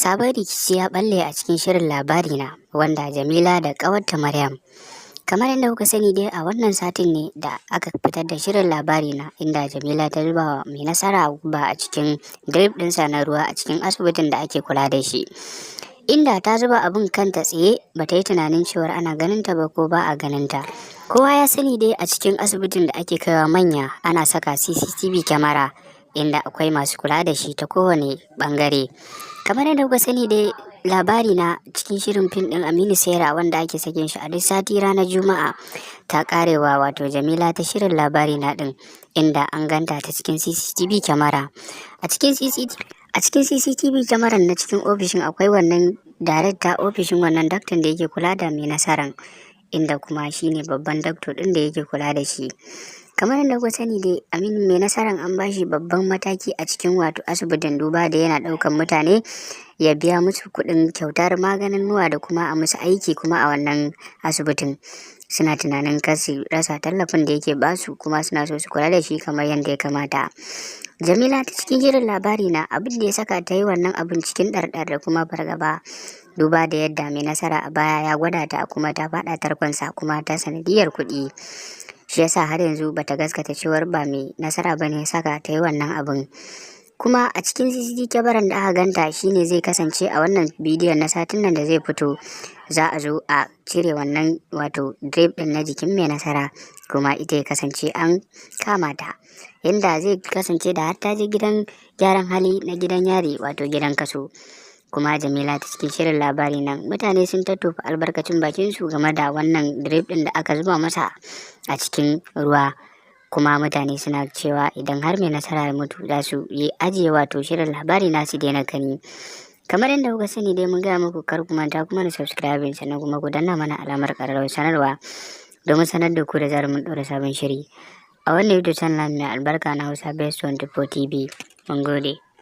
Sabon rikici ya balle a cikin shirin Labarina, wanda Jamila da ƙawarta Maryam. Kamar yadda kuka sani dai, a wannan satin ne da aka fitar da shirin Labarina, inda Jamila ta zuba wa Mai Nasara guba a cikin drip ɗinsa na ruwa a cikin asibitin da ake kula da shi. Inda ta zuba abin kanta tsaye, bata yi tunanin cewar ana ganin ta ba ko ba a ganin ta. Kowa ya sani dai, a cikin asibitin da ake kaiwa manya ana saka CCTV kyamara, inda akwai masu kula da shi ta kowane bangare. Kamar yadda kuka sani dai, Labarina cikin shirin fim din Aminu Saira wanda ake sakin shi a duk sati ranar Juma'a, ta karewa wato Jamila ta shirin Labarina din, inda an ganta ta cikin CCTV kyamara. A cikin CCTV kyamaran na cikin ofishin akwai wannan darekta ofishin, wannan daktan da yake kula da Mai Nasaran, inda kuma shine babban dakto din da yake kula da shi. Kamar yadda kuka sani dai, Aminu Mai Nasaran an bashi babban mataki a cikin wato asibitin, duba da yana daukan mutane ya biya musu kuɗin kyautar maganin nuwa da kuma a musu aiki. Kuma a wannan asibitin suna tunanin kar su rasa tallafin da yake basu, kuma suna so su kula da shi kamar yadda ya kamata. Jamila ta cikin shirin Labarina, abin da ya saka ta yi wannan abin cikin ɗarɗar da kuma fargaba, duba da yadda Mai Nasara a baya ya gwada ta kuma ta faɗa tarkonsa kuma ta sanadiyar kuɗi. Shi yasa har yanzu bata gaskata cewar ba Mai Nasara bane ya saka ta yi wannan abin. Kuma a cikin CCTV kyamaran da aka ganta shine zai kasance a wannan bidiyon na satin nan da zai fito, za a zo a cire wannan wato drip din na jikin Mai Nasara, kuma ita ya kasance an kama ta, yanda zai kasance da har ta je gidan gyaran hali na gidan yari, wato gidan kaso. Kuma Jamila ta cikin shirin Labarina, mutane sun tattofa albarkacin bakin su game da wannan drip din da aka zuba masa a cikin ruwa. Kuma mutane suna cewa idan har Mai Nasara ya mutu, za su yi ajiye wato shirin Labarina, su daina gani. Kamar yadda kuka sani dai, mun gaya muku, kar ku manta kuma da subscribing, sannan kuma ku danna mana alamar ƙararrawar sanarwa domin sanar da ku da zarar mun ɗora sabon shiri a wannan YouTube channel mai albarka na Hausa Best 24 TV. Mun gode.